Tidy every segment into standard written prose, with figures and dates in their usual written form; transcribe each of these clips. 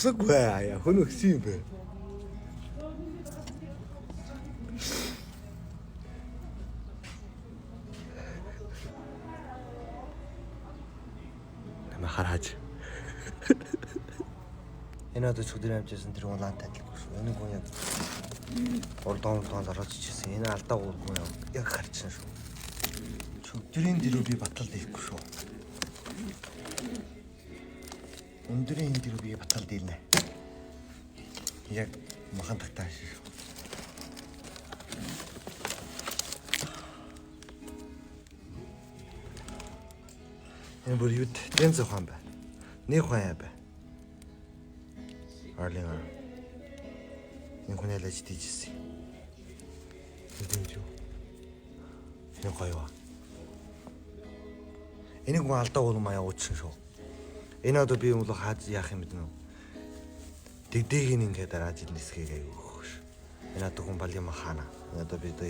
什么鬼呀？可能是呗。Намайг хараач. Энэ одоо чөдөр амжижсэн тэр улаан тайлгүй шүү. Энэ хүн яг урдон урдон ороод ичсэн. Энэ алдаа гургүй яг харчихсан шүү. Чөдрийн дэрүү би батал дийлэхгүй шүү. Өндрийн энэ дэрүү би батал дийлнэ. Яг махан тагтаа шүү. Энэ бүр юу тэн зохион байна. Нэг хүн яа бай. 20. Энэ хүн ялаж тийжсэн. Энэ юу? Энэ гоё. Энийг хүн алдаа уу маяа уучин шүү. Энэ одоо би юм бол хаад яах юм бэ нөө? Дэгдээг нь ингээд дарааж нисгийг аяг өгөх ш. Энэ одоо хүн бал юм хаана. Энэ одоо би одоо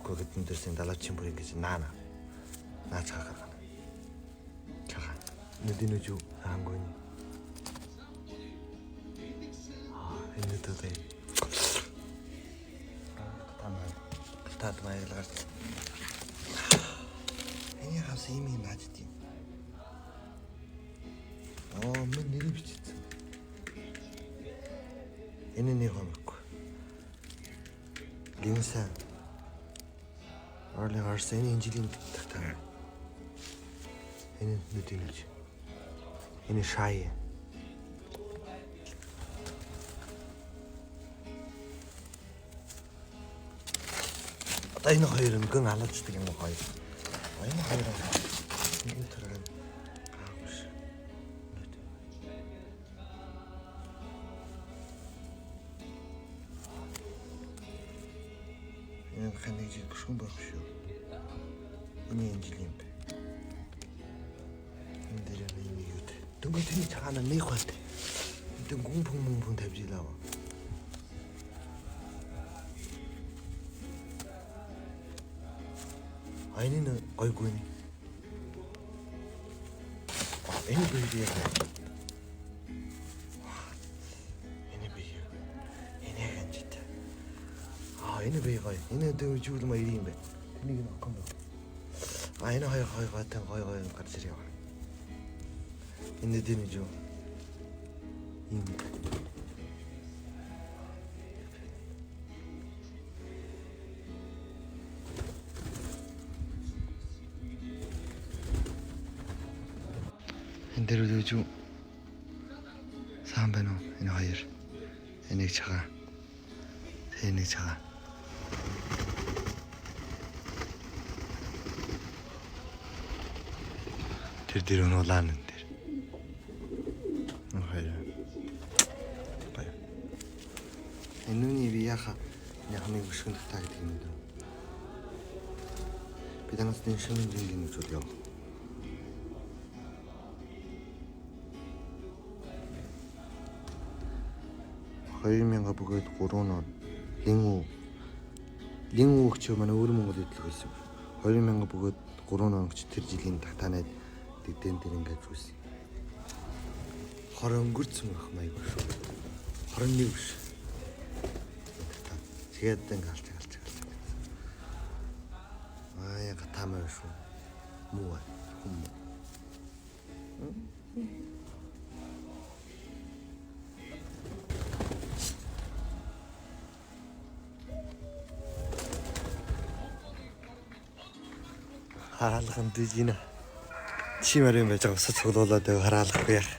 өрхөө гэдэн дээрсэн далавчин бүр ингэж наана. Наач хахаар. Чаха. Нүдэн үжүү хаангүй. Энэ төлөө. Тамаа. Таад маяглаар. Энэ хавс юм юм нааж дий. Аа, мөн нэрийг бичсэн. Энэ нэг хомгүй. Линсан. Орлын гарсан энэ инжилийн тагтаа. Энэ нүдэн үж. Энэ шай. Одоо энэ хоёр өнгөн алааждаг юм гоё. Энэ хоёр нэг төрөг гаагүй ш. Нүд. Энэ ханыг жил гүшгэн байх шүү. Энэ энэ жил юм бэ. Энэ дээр энэ юу вэ? Дөнгөж тэрний чагаана нэг байт. Дөнгөн гүн пүн мөн пүн тавьж илаа. А энэ нь гойгүй нэ. Энэ би яг. Энэ би. Энэ яг анжит. А энэ би гоё. Энэ дөрвжүүл маяг юм бэ. Тэнийг нь окон бэ. А энэ хоёр гоё гойтон гоё гоё гарч ирээ. Энэ дэн юу? Юм. Энэ дээр үгүй сайн байна уу? Энэ хоёр. Энийг чагаа. Тэ энийг чагаа. Тэр дээр нь улаан энэ дээр. Энэ хоёр. Гоё. Энэ нүний би яха энэ хамгийн өшгөн татаа гэдэг юм дөө. Би танаас энэ шүмэн зингийн үзүүл яв. 2000 бөгөөд 3 нор лин үү лин үү гэж манай өвөр Монгол хөдлөх байсан. 2000 бөгөөд 3 нор гэж тэр жилийн татаанаад дэгдэн дээр ингээд зүсэн. 20 өнгөрцөн байх маяг шүү. 21 биш. Тэгээд ингээд алж алж алж. Аа яга таамаа шүү. Муу хүм. Хараалган дижинэ. Чимэр юм байж байгаа усаа цуглуулад байг хараалахгүй яах.